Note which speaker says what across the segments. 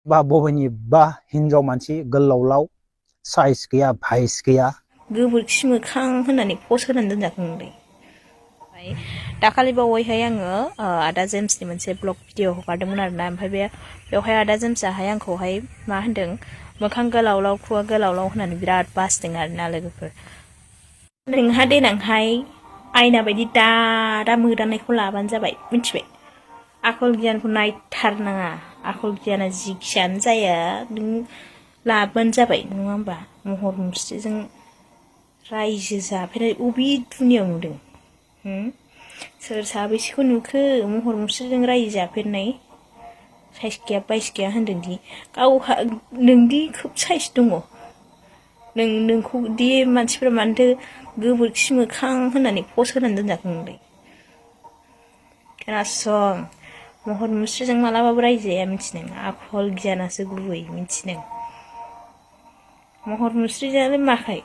Speaker 1: बा बबेनि बा हिनजाव मानसि गोलावलाव साइज गैया भाइस गैया
Speaker 2: गोबोरखि मोखां होननानै पस्ट होनानै दोनजाखोमोनलै ओमफ्राय दाखालि बावैहाय आङो आदा जेम्सनि मोनसे ब्लग भिडिअ हगारदोंमोन आरोना ओमफ्राय बेवहाय आदा जेम्सआहाय आंखौहाय मा होनदों मोखां गोलावलाव खुगा गोलावलाव होननानै बिराद बासदों आरोना लोगोफोर नोंहा देनांहाय आयना बायदि दादा मोदाननायखौ लाबानो जाबाय मिथिबाय आखल गियानखौ नायथारनाङा आखल गियाना जिखियानो जाया नों लाबानो जाबाय नङा होमबा महर मुस्रिजों रायजो जाफेरनाय अबे दुनियाव नुदों सोर साबेसेखौ नुखो महर मुस्रिजों रायजो जाफेरनाय साइस गैया बाइस गैया होनदोंदि गावहा नोंदि खोब साइस दङ नोंखौ दि मानसिफोरा मानोथो गोबोरखि मोखां होननानै पस्ट होनानै दोनजाखोमोनलाय खोनासं महर मुस्रिजों मालाबाबो रायजो जाया मिथिदों आखल गियानासो गुबै मिथिदों महर मुस्रिजोंलाय माखाय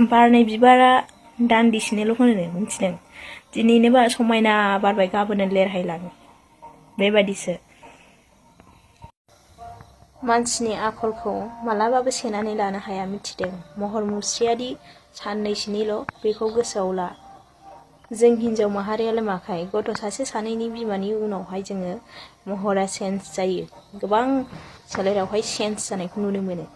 Speaker 2: बारनाय बिबारा दान्दिसेनिल' होनो मिथिदों दिनैनो समायना बारबाय गाबोननो लेरहायलाङो बेबादिसो मानसिनि आखलखौ मालाबाबो सेनानै लानो हाया मिथिदों महर मुस्रियादि साननैसोनिल' बेखौ गोसोआव ला जों हिनजाव माहारियालाय माखाय गथ' सासे सानैनि बिमानि उनावहाय जोङो महरा चेन्ज जायो गोबां सोलेरावहाय चेन्ज जानायखौ नुनो मोनो